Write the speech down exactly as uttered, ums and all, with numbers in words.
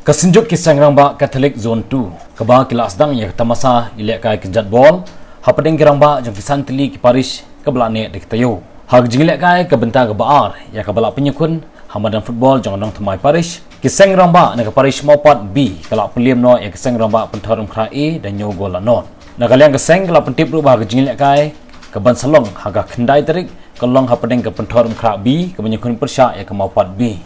Ka Synjuk ki Seng Rangbah Katholik Zone two, kaba ki la sdang ïa ka tamasa ïalehkai kynjat bol hapdeng ki rangbah jong ki san tylli ki parish kaba la neh da ki taïew. Ha ka jingïalehkai ka bynta kaba ar ïa kaba la pynïakhun ha madan football jong Nongthymmai Parish, ki seng rangbah na ka parish Mawpat B ka la pynliem noh ïa ka seng rangbah Pynthorumkhrah A da hynñiew gol la nod. Na ka liang ka seng ka la pyntip ruh ba ha ka jingïalehkai kaban sa long ha ka khyndai tarik ka long hapdeng ka Pynthorumkhrah B kaba ïakhun pyrshah ïa ka Mawpat B.